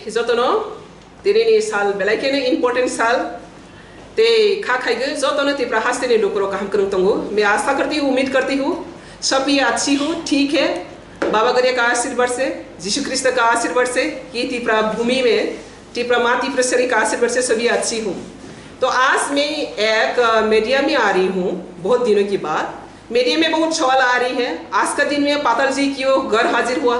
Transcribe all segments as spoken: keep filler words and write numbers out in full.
Jotono, tini ni sal belai kheno important sal. Te kha khaigwi jotono Tipra hasteni lukurok kaham kwrwng tongo. मैं आशा करती हूँ, उम्मीद करती हूँ, सभी अच्छी हो, ठीक है। बाबा गौरिया का आशीर्वाद से, यीशु ख्रीस्त का आशीर्वाद से, ये त्रिपुरा भूमि में, त्रिपुरा माँ त्रिपुरेश्वरी का आशीर्वाद से सभी अच्छी हूँ। तो आज मैं एक, अ, मीडिया में आ रही हूँ बहुत दिनों के बाद। मीडिया में बहुत सवाल आ रही है, आज का दिन में पाताल जी क्यों घर हाजिर हुआ,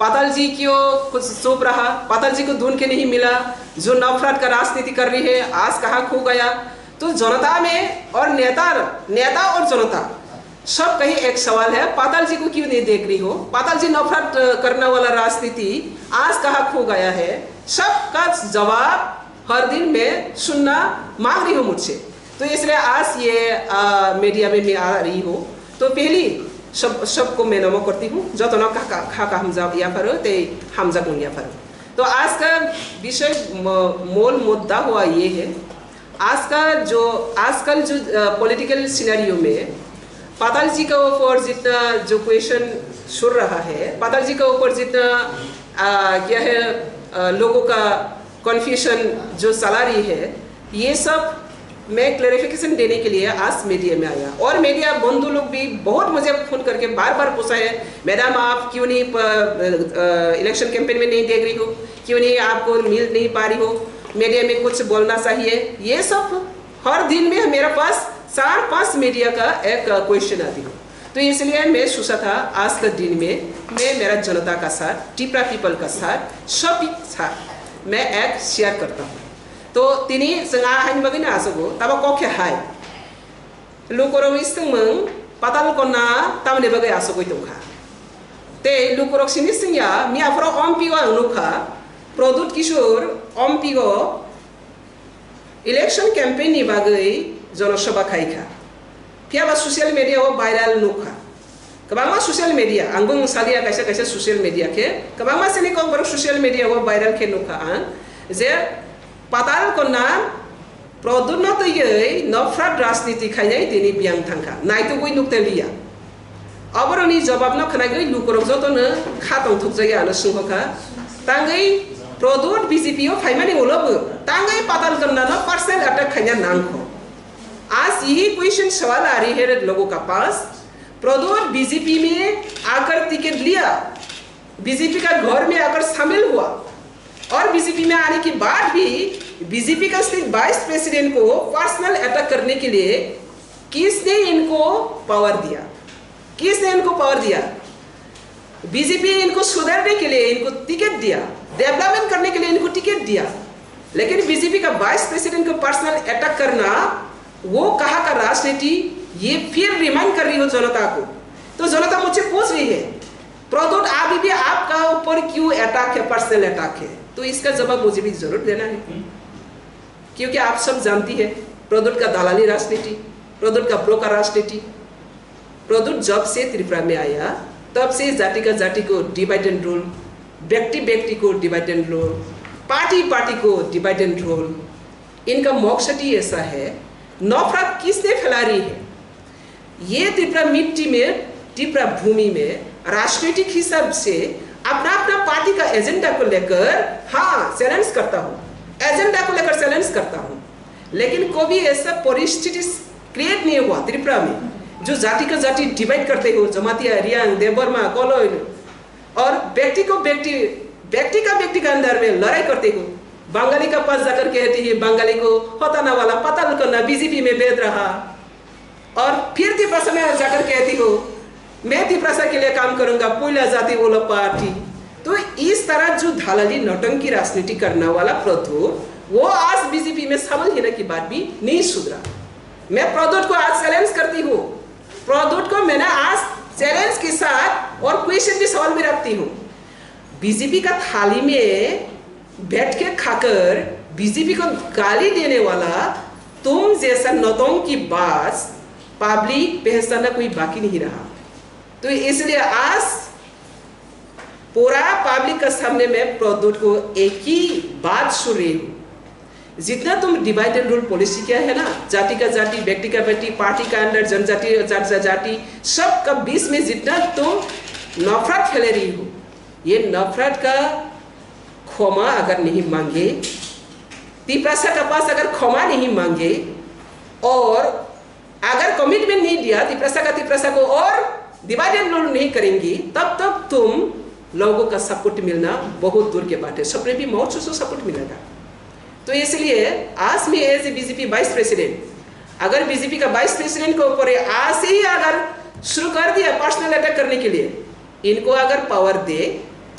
पाताल जी क्यों कुछ चुप रहा, पाताल जी को ढूंढ के नहीं मिला, जो नफरत का राजनीति कर रही है, आज कहाँ खो गया। तो जनता में और नेता, नेता और जनता, सब कहीं एक सवाल है, पाताल जी को क्यों नहीं देख रही हो, पाताल जी नफरत करने वाला राजनीति आज कहाँ खो गया है, सबका जवाब हर दिन मैं सुनना मांग रही हूँ मुझसे। तो इसलिए आज ये, आ, मीडिया में मैं आ रही हूँ। तो पहली सब, सबको मैं नमो करती हूँ। Jotono kha, kha, kha, kha hamjak yapharo, tei hamjak wng yapharo. तो आज का विषय म-, मूल मुद्दा हुआ ये है, आज का जो, आजकल जो, अ, पॉलिटिकल सिनेरियो में पाताल जी का ऊपर जितना जो क्वेश्चन सुन रहा है, पाताल जी का ऊपर जितना, अ, क्या है, अ, लोगों का कन्फ्यूजन जो चला रही है, ये सब मैं क्लैरिफिकेशन देने के लिए आज मीडिया में आया। और मीडिया बंधु लोग भी बहुत मुझे फोन करके बार बार पूछा है, "मैडम, आप क्यों नहीं प-, अ, अ, इलेक्शन कैंपेन में नहीं देख रही हो, क्यों नहीं आपको मिल नहीं पा रही हो, मीडिया में कुछ बोलना चाहिए।" ये सब हर दिन में मेरे पास चार पांच मीडिया का एक, अ, क्वेश्चन आती है। तो इसलिए मैं सोचा था आज का दिन में मैं मेरा जनता का साथ, टिपरा पीपल का साथ, सभी साथ मैं एक शेयर करता हूँ। To tini chwng a haini bagwi no achugo, tabo kok khe hai. Lukurokni swngmung Patal Konna tamni bagwi achugwi tongkha. Tei lukurok simi swngya, miyaphoro ompigo ang nukha, Pradyut Kishore ompigo election campaign ni bagwi jonosabha khaikha. Phiyaba social media o viral nukha. Kwbangma social media, ang bung salia kaisa kaisa social media khe, kwbangma chini kokborok social media o viral khe nukha ang, je Patal Konna Pradyut no twiwi nofrat rajniti khainai tini biyang thangkha, naitugwi nukte liya. Oboroni jobab no khwnagwi lukurok jotono kha tongthokjagwi ano swngkha, tangwi Pradyut B J P o phaimani ulo bo tangwi Patal Konna no personal attack khaina nangkho. आज यही क्वेश्चन सवाल आ रही है लोगों का पास, प्रद्युत बीजेपी में आकर टिकट लिया, बीजेपी का घर में आकर शामिल हुआ और बीजेपी में आने के बाद भी बीजेपी का स्टेट वाइस प्रेसिडेंट को पर्सनल अटैक करने के लिए किसने इनको पावर दिया? किसने इनको पावर दिया? बीजेपी इनको सुधारने के लिए इनको टिकट दिया, डेवलपमेंट करने के लिए इनको टिकट दिया, लेकिन बीजेपी का वाइस प्रेसिडेंट को पर्सनल अटैक करना, वो कहाँ का राजनीति? ये फिर रिमाइंड कर रही हूँ जनता को। तो जनता मुझसे पूछ रही है, प्रद्युत अभी भी आपका ऊपर क्यों अटैक है, पर्सनल अटैक है? तो इसका जवाब मुझे भी जरूर देना है। क्योंकि आप सब जानती है प्रद्युत का दलाली राजनीति, प्रद्युत का ब्रोकर राजनीति। प्रद्युत जब से त्रिपुरा में आया, तब से जाति का जाति को डिवाइड एंड रूल, व्यक्ति व्यक्ति को divide and rule, party party को डिवाइड एंड रूल। इनका मकसद ही ऐसा है, नफरत किसने फैला रही है? ये त्रिपुरा मिट्टी में, त्रिपुरा भूमि में राजनीतिक हिसाब से अपना अपना पार्टी का एजेंडा को लेकर, हाँ, चैलेंज करता हूँ, एजेंडा को लेकर चैलेंज करता हूँ, लेकिन कभी ऐसा परिस्थिति क्रिएट नहीं हुआ त्रिपुरा में जो जाति का जाति डिवाइड करते हो, जमातिया, रियांग, देबबर्मा, कलोय, और व्यक्ति को व्यक्ति, व्यक्ति का व्यक्ति के अंदर में लड़ाई करते हो। बंगाली का पास जाकर कहती है बंगाली को, होता ना वाला पता लुकना बीजेपी में भेज रहा। और फिर तिपरासा में जाकर कहती हो, मैं तिपरासा के लिए काम करूंगा, पुइला जाति वाला पार्टी। तो इस तरह जो धालाली नौटंकी राजनीति करने वाला प्रद्युत, वो आज बीजेपी में शामिल होने के बाद भी नहीं सुधरा। मैं प्रद्युत को आज चैलेंज करती हूँ, प्रद्युत को मैंने आज चैलेंज के साथ और क्वेश्चन भी, सवाल भी रखती हूँ। बीजेपी का थाली में बैठ के खाकर बीजेपी को गाली देने वाला तुम जैसा नौटंकी बाज पब्लिक पहचानना कोई बाकी नहीं रहा। तो इसलिए आज पूरा पब्लिक का सामने मैं प्रद्युत को एक ही बात सुन रही हूँ, जितना तुम डिवाइड एंड रूल पॉलिसी किया है ना, जाति का जाति, व्यक्ति का व्यक्ति, पार्टी का अंदर जनजाति, जाति, जाति, सब का बीच में जितना तुम नफरत फैले रही हो, ये नफरत का क्षमा अगर नहीं मांगे, तिपरासा का पास अगर क्षमा नहीं मांगे और अगर कमिटमेंट नहीं दिया तिपरासा का तिपरासा को और डिवाइड एंड रूल नहीं करेंगी, तब तक तुम लोगों का सपोर्ट मिलना बहुत दूर के बात है। सपने भी मौत से सपोर्ट मिलेगा। तो इसलिए आज मैं as a BJP vice president, अगर बीजेपी का वाइस प्रेसिडेंट के ऊपर ये आज ही अगर शुरू कर दिया पर्सनल अटैक करने के लिए, इनको अगर पावर दे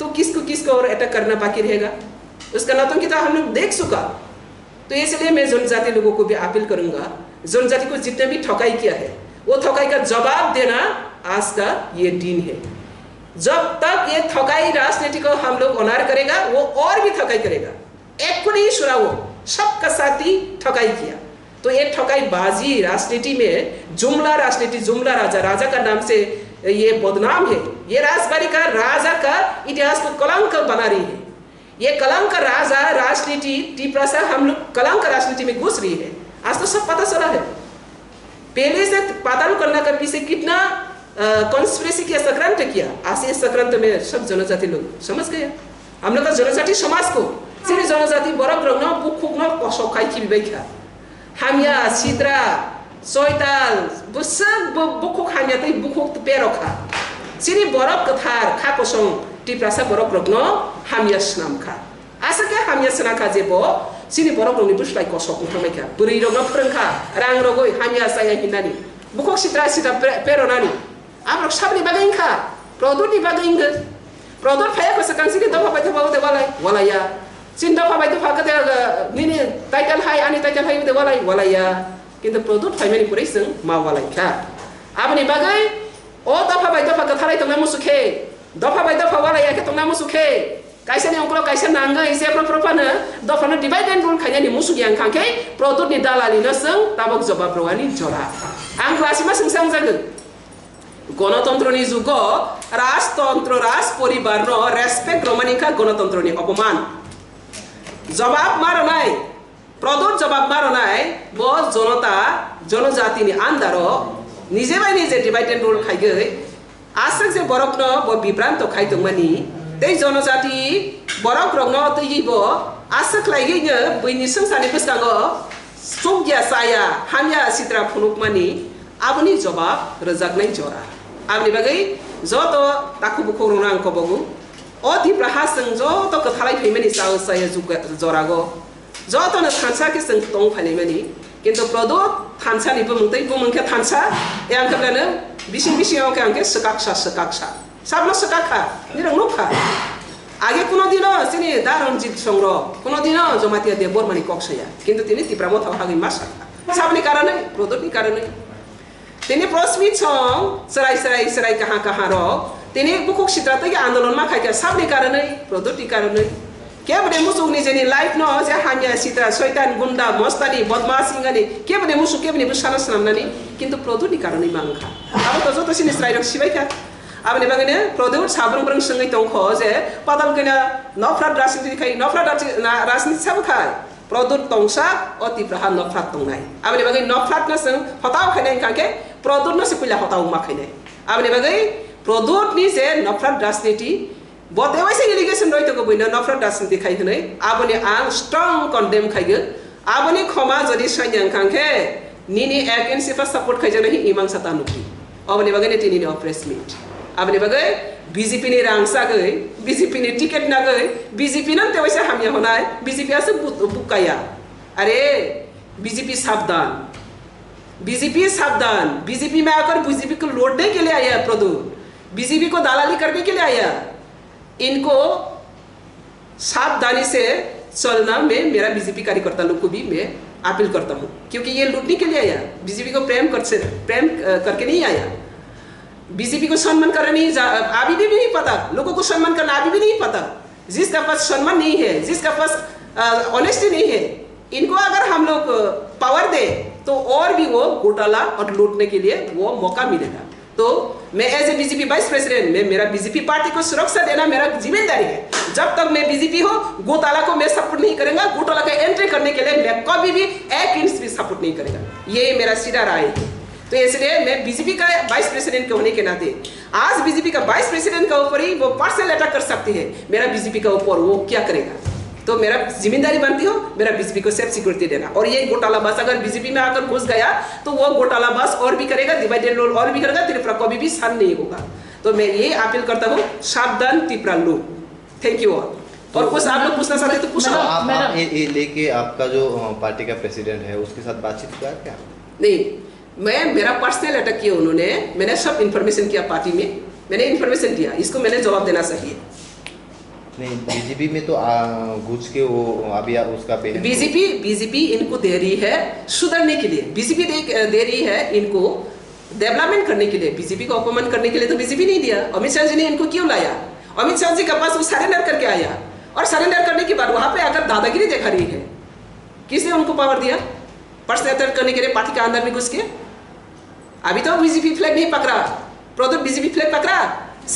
तो किसको किसको और अटैक करना बाकी रहेगा? उसका नौटंकी तो हम लोग देख चुका। तो इसलिए मैं जनजाति लोगों को भी अपील करूंगा, जनजाति को जितने भी ठगाई किया है, वो ठगाई का जवाब देना आज का ये दिन है। जब तक ये ठगाई राजनीति को हम लोग ऑनर करेगा, वो और भी ठगाई करेगा। एक को नहीं छुड़ा, वो सबका साथ ही ठगाई किया। तो ये ठगाईबाजी राजनीति में जुमला राजनीति, जुमला राजा, राजा का नाम से ये बदनाम है। ये राजबाड़ी का राजा का इतिहास को कलंक बना रही है। ये कलंक राजा राजनीति, तिपरासा हम लोग कलंक राजनीति में घुस रही है। आज तो सब पता चला है। पहले से पाताल कन्या का पीछे कितना कॉन्स्पिरेसी किया, चक्रांत किया, आज ये चक्रांत में सब जनजाति लोग समझ गया। हम लोग का जनजाति समाज को, सिर्फ जनजाति बरक रंगना बुक खुकना कसो खाई की बैठा। Hamya, sidra, soital, bwswk bo-, bukhuk hamya tei bukhuk perok kha. Chini borok kwthar kha kosong Tiprasa borok rokno hamya swnam kha. Aswk khe hamya swnam kha je bo chini borok rokni bwslai kosok wng thangbai kha. Bwrwi rokno phrwng kha, rang rogwi hamya chaya hinnani. Bukhuk sitra sitra pe-, peronani. Aborok saboni bagwi wngkha, Prodot ni bagwi wngkha. Prodot phaiya kho swkang chini dopha bai dopha ude walai, walaiya. Chini dopha bai dopha khe de, uh, nini title hai, ani title hai ude walai, walaiya. Kintu Prodot phaimani pore chwng ma walai kha. Aboni bagwi o dopha bai dopha kwthalai tongna musu khe, dopha bai dopha walaiya khe tongna musu khe, kaisa ni ongkolo kaisa nangwi jephru phru phano dophano divide and rule khainani musu yang khang khe Prodot ni dalali no chwng tabok jobab rwani jora. Ang klasima swngsa wngjagwi. Gonotontroni jugo rajtontro, raj poribarno respect romani wngkha gonotontroni opoman. Jobab ma rwnai, Prodot jobab ma rwnai, bo jonota, jonojatini andaro nije bai nije divide and rule khaigwi aswk je borokno bo bibranto khai tongmani, tei jonojati borok rokno twiwi bo aswk khlaigwino buini swngcharni bwskango chukya chaya hamya sitra phunukmani, aboni jobab rwjaknai jora. Aboni bagwi joto takhuk bukhuk rokno ang kobogo, o Tipra ha chwng joto kwthalai phaimani chao chaya jukya jorago, jotono thansa khe chwng tong phailaimani. Kintu Prodot thansa ni bumung tei bumung khe thansa, e ang khe beleno bising bising o khe ang khe swkaksa swkaksa. Sabno swkak kha, nirok nuk kha. Age kuno dino chini da Ranjit Songro, kuno dino Jamatia Debbarma ni kok saya. Kintu tini Tipra Motha o hagwi ma sakha. Sabni karonwi, Prodot ni karonwi. Tini press meet song, chwrai chwrai chwrai kaha kaha rok. Tini bukhuk sitra twi andolon ma khaikha sabni karonwi, Prodot ni karonwi. Keboni muchuk nijeni life no je hamya sitra, soitan, gunda, mostani, bodmas wngani, keboni muchuk keboni bwsano swnamnani, kintu Prodot ni karonwi ma wngkha. Abo to joto chini chwrairok sibaikha. Aboni bagwino Prodot sabrung brung swngwi tongkho je patal kena noprat rajniti khai, noprat rajni-, na-, rajniti sabo khai. Prodot tongsa o Tipra ha noprat tongnai. Aboni bagwi noprat no chwng hotao khainai wngkha khe Prodot no se puila hotao ma khainai. Aboni bagwi Prodot ni je noprat rajniti, bo tewaisa allegation roi tongo buino noprat rajniti khai hwnwi, aboni ang strong condemn khaigo. Aboni khoma jodi sanya wngkha khe nini against se support khaijaknai hi imang sa ta nukdi. Aboni bagwi ni tini ni o press meet. Aboni bagwi B J P ni rang sagwi, B J P ni ticket nagwi, B J P no tewaisa hamya honai, B J P aswk bu-, bukaya. Are, B J P sabdan. B J P sabdan. B J P mein aakar B J P ko lootne ke liye aaya hai Prodot. B J P ko dalali karne ke liye aaya hai. इनको सावधानी से चलना, मैं मेरा बीजेपी कार्यकर्ता लोग को भी मैं अपील करता हूँ, क्योंकि ये लूटने के लिए आया, बीजेपी को प्रेम कर से प्रेम अ, करके नहीं आया। बीजेपी को सम्मान करना नहीं जा, अभी भी नहीं पता, लोगों को सम्मान करना अभी भी नहीं पता। जिसका पास सम्मान नहीं है, जिसका पास ऑनेस्टी नहीं है, इनको अगर हम लोग पावर दे तो और भी वो घोटाला और लूटने के लिए वो मौका मिलेगा। तो मैं as a BJP vice president, मैं मेरा बीजेपी पार्टी को सुरक्षा देना मेरा जिम्मेदारी है। जब तक मैं बीजेपी हूँ, घोटाला को मैं सपोर्ट नहीं करूंगा। घोटाला का एंट्री करने के लिए मैं कभी भी एक इंच भी सपोर्ट नहीं करेगा। ये मेरा सीधा राय है। तो इसलिए मैं बीजेपी का वाइस प्रेसिडेंट होने के नाते आज बीजेपी का वाइस प्रेसिडेंट का ऊपर ही वो पर्सनल अटैक कर सकती है। मेरा बीजेपी का ऊपर वो क्या करेगा? तो मेरा जिम्मेदारी बनती हो, मेरा बीजेपी को सेफ सिक्योरिटी देना। और ये घोटाला बस अगर बीजेपी में आकर घुस गया, तो वो घोटाला बस और भी करेगा, डिवाइड एंड रूल और भी करेगा, त्रिपुरा को भी, भी सहन नहीं होगा। तो मैं ये अपील करता हूँ, सावधान त्रिपुरा लोग। Thank you all. और कुछ आप लोग पूछना चाहते तो पूछो। मैडम, आप, आप मैडम। ये, ये लेके आपका जो, अ, पार्टी का प्रेसिडेंट है, उसके साथ बातचीत हुआ क्या? नहीं, मैं, मेरा पर्सनल अटैक किया उन्होंने, मैंने सब इन्फॉर्मेशन किया पार्टी में, मैंने इन्फॉर्मेशन दिया, इसको मैंने जवाब देना चाहिए। नहीं, बीजेपी में तो, आ, घुस के वो अभी आप उसका बेहद बीजेपी, बीजेपी इनको दे रही है सुधरने के लिए, बीजेपी दे, दे रही है इनको डेवलपमेंट करने के लिए, बीजेपी को अपमान करने के लिए तो बीजेपी नहीं दिया। अमित शाह जी ने इनको क्यों लाया? अमित शाह जी के पास वो सरेंडर करके आया और सरेंडर करने के बाद वहां पे आकर दादागिरी दिखा रही है। किसने उनको पावर दिया पर्सनल अटैक करने के लिए पार्टी के अंदर में घुस के? अभी तो बीजेपी फ्लैग नहीं पकड़ा, प्रदीप बीजेपी फ्लैग पकड़ा,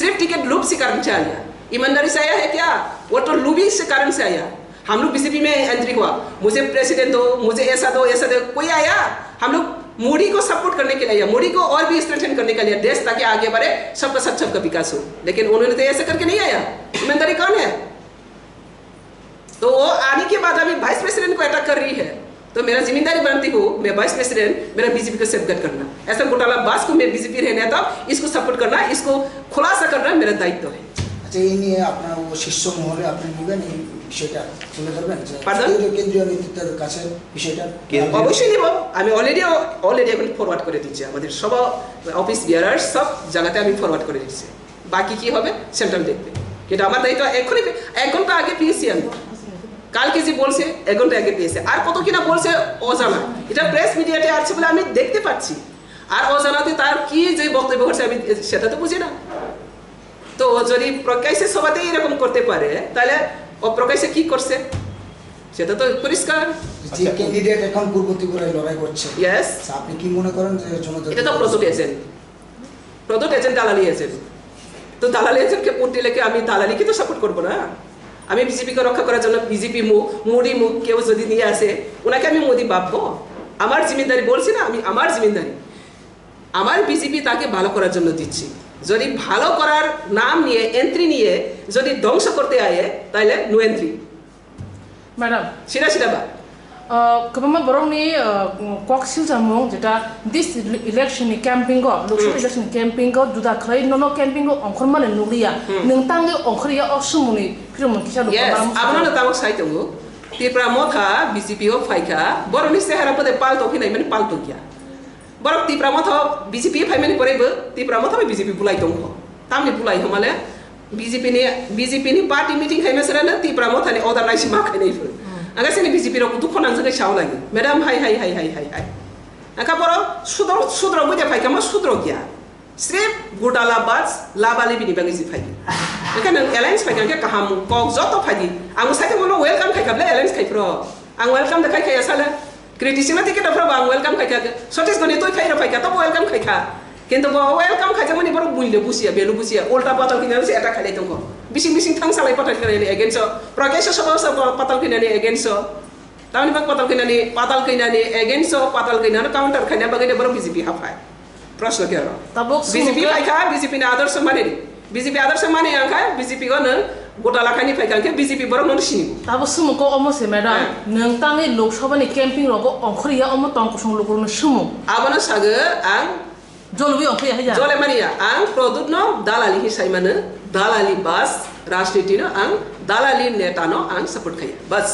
सिर्फ टिकट लोभ से कारण से आया। ईमानदारी से आया है क्या? वो तो लोभी से कारण से आया। हम लोग बीजेपी में एंट्री हुआ, मुझे प्रेसिडेंट दो, मुझे ऐसा दो, ऐसा दो, कोई आया? हम लोग मोदी को सपोर्ट करने के लिए आया, मोदी को और भी स्ट्रेंथन करने के लिए, देश ताकि आगे बढ़े, सबका साथ सबका विकास हो। लेकिन उन्होंने तो ऐसा करके नहीं आया। ईमानदारी कौन है? तो वो आने के बाद अभी वाइस प्रेसिडेंट को अटैक कर रही है। तो मेरा जिम्मेदारी बनती हो, मैं वाइस प्रेसिडेंट, मेरा बीजेपी को सेफगार्ड करना। ऐसा घोटाला बाज को मैं बीजेपी रहने आता हूँ, इसको सपोर्ट करना, इसको खुलासा करना मेरा दायित्व है। আচ্ছা, এই নিয়ে আপনার ও শীর্ষ মহলে আপনি নেবেন এই বিষয়টা তুলে ধরবেন যে পার্ডন? কেন্দ্রীয়, কেন্দ্রীয় নেতৃত্বের কাছে বিষয়টা কেন্দ্রীয় অবশ্যই নিব। আমি অলরেডি, অলরেডি এখন ফরওয়ার্ড করে দিচ্ছি, আমাদের সব অফিস বিয়ারার সব জায়গাতে আমি ফরওয়ার্ড করে দিচ্ছি। বাকি কি হবে সেন্ট্রাল দেখবে। কিন্তু আমার দায়িত্ব এখনই পে-, এক ঘন্টা আগে পেয়েছি আমি। কালকে যে বলছে, এক ঘন্টা আগে পেয়েছে। আর কত কিনা বলছে অজানা। এটা প্রেস মিডিয়াতে আসছে বলে আমি দেখতে পাচ্ছি। আর অজানাতে তার কি যে বক্তব্য করছে আমি সেটা তো বুঝি না। তো ও যদি প্রকাশ্যে সভাতে এরকম করতে পারে, তাহলে ও প্রকাশ্যে কি করছে সেটা তো পরিষ্কার। যে ক্যান্ডিডেট এখন পূর্ব ত্রিপুরায় লড়াই করছে, ইয়েস। আচ্ছা, আপনি কি মনে করেন যে জনজাতি এটা তো প্রস্তুত এজেন্ট। প্রদ্যুৎ এজেন্ট, দালালি এজেন্ট। তো দালালি এজেন্টকে ভোট দিলে কি আমি দালালিকে তো সাপোর্ট করবো না? আমি বিজেপিকে রক্ষা করার জন্য বিজেপি মুখ, মোদি মুখ কেউ যদি নিয়ে আসে, ওনাকে আমি মোদি ভাববো? আমার জিম্মেদারি বলছি না, আমি আমার জিম্মেদারি, আমার বিজেপি তাকে ভালো করার জন্য দিচ্ছি। যদি ভালো করার নাম নিয়ে, এন্ট্রি নিয়ে যদি ধ্বংস করতে আয়, তাহলে no entry. Madam. Sida sida ba. Uh, kwbangma borokni, uh, kok silchamung jeta this election ni camping o, Lok Sabha Hmm. election ni camping o juda khlai nono camping o ongkhormani nukliya. Hmm. Nwng tangwi ongkhorya o swngmungni phiromung kisa nukha Yes, maram abono no tabuk sai tongo. Tipra Motha B J P o phaikha, borokni sehara pode palto hinai mani palto kya. Borok Tipra Motha B J P phaimani pore bo Tipra Motha bai B J P bulai tongkho. Tamni bulai hwnmale B J P ni, B J P ni party meeting khaima sera no Tipra Motha ni order naisi ma khainai phuru. Hmm. Aga sini B J P rok dukho nangjagwi sao lagi. Madam hai hai hai hai hai hai. Aka borok sudro, sudro buja phaikha ma sudro kya. Srip gutala bas labali bini bagwi si phaidi. Aka nang alliance phaikha khe kaham kok joto phaidi. Ang sai mono welcome khaikha ble alliance khai phro. Ang welcome de khai khaya sala. Criticism no ticket phro ba ang welcome khaikha. Sotis goni toi phaira phaikha to welcome khaikha. Kintu bo welcome khaikha mani borok buile busia, belu busia. Ulta patal kini si attack khailai tongkho. Bising bising thang salai patal kini against o. Prakash sabha sabha patal kini against o. Tamni bak patal kini, patal kini against o, patal kini counter khaina bagwi borok B J P haphai. Proshno khe oro? Tabuk B J P sumukhe phaikha, B J P ni adorsho mani. B J P adorsho mani ang kha, B J P go nwng gotala khaini phaikha, hwnkhe B J P borok nono sini. Tabuk sumukhe omo se, madam, Ah. nwng tangwi Lok Sabha ni camping rogo ongkhorya omo tong kosong lukurokno sumung. Abono sago ang jolwi ongkhorya haya. Jole mani ya, ang Pradyut no dalali hi sai mano, dalali bas, rajniti no ang, dalali neta no ang support khaya. Bas.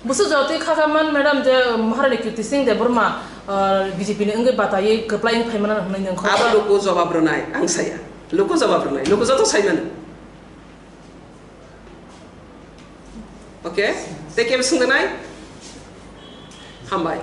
Busu jotwi khakha man madam je, uh, Maharani Kirti Singh Debbarma, uh, B J P ni wngwi bataiwi kwplai wng phaimana hwnwi nwng kho. Abo luku jobab rwnai, ang saya. Luku jobab rwnai, luku joto saimano. Okay? Tei kebo swngdonai? Hambai.